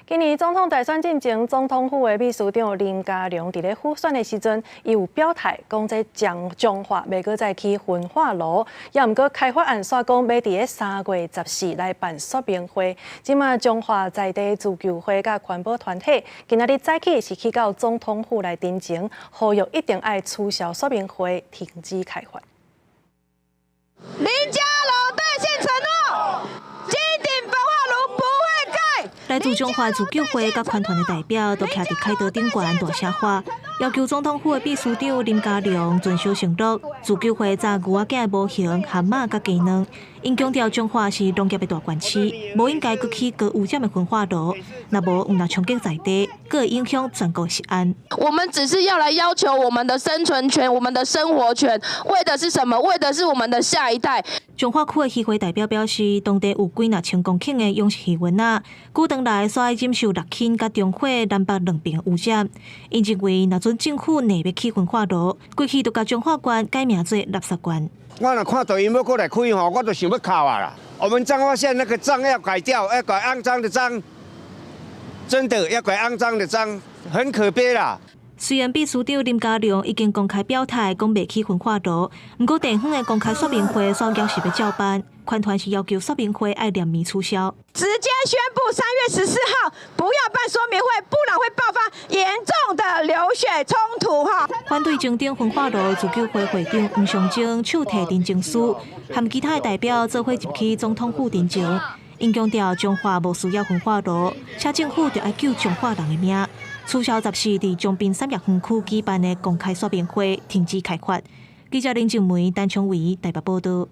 今年總統大選進前，總統府的秘書長林佳龍佇咧輔選的時陣，伊有表態講這將彰化袂閣再起焚化爐，也毋過開發案煞講欲佇咧3月14來辦說明會。這馬彰化在地自救會佮環保團體，今仔日早起是去到總統府來陳情，呼籲一定愛取消說明會，停止開發。林佳龍兌現承諾，金頂焚化爐不會蓋。來自彰化自救會佮環團的代表都徛佇凱道頂懸大聲喊，要求總統府的秘書長林佳龍遵守承諾。自救會紮牛仔囝的模型、蛤蟆佮雞卵，𪜶強調彰化是農業的大縣市，無應該閣起高污染的焚化爐，若無毋但衝擊在地，閣會影響全國食安。我們只是要來要求我們的生存權、我們的生活權，為的是什麼？為的是我們的下一代。彰化區的漁會代表表示，當地有幾若千公頃的養殖漁塭仔，久長來煞愛忍受六輕佮中火南北兩邊污染。𪜶認為，若準政府硬欲起焚化爐，規氣就共彰化縣改名做垃圾縣。我若看到𪜶欲閣來開吼，我就想欲哭啊啦！我們彰化縣那個髒要改掉，要改骯髒的髒，真的要改骯髒的髒，很可悲啦。雖然秘書長林佳龍已經公開表態講袂起焚化爐，毋過地方的公開說明會煞表示欲照辦，環團是要求說明會愛連綿取消，直接宣布3月14號不要辦說明會，不然會爆發嚴重的流血衝突哈。反對金頂焚化爐自救會會長黃尚貞手提陳情書，和其他的代表做伙入去總統府陳情，𪜶強調彰化無需要焚化爐，請政府著愛救彰化人的命。取消14佇彰濱產業園區舉辦的公開說明會，停止開發。記者林靜梅、陳昌維台北報道。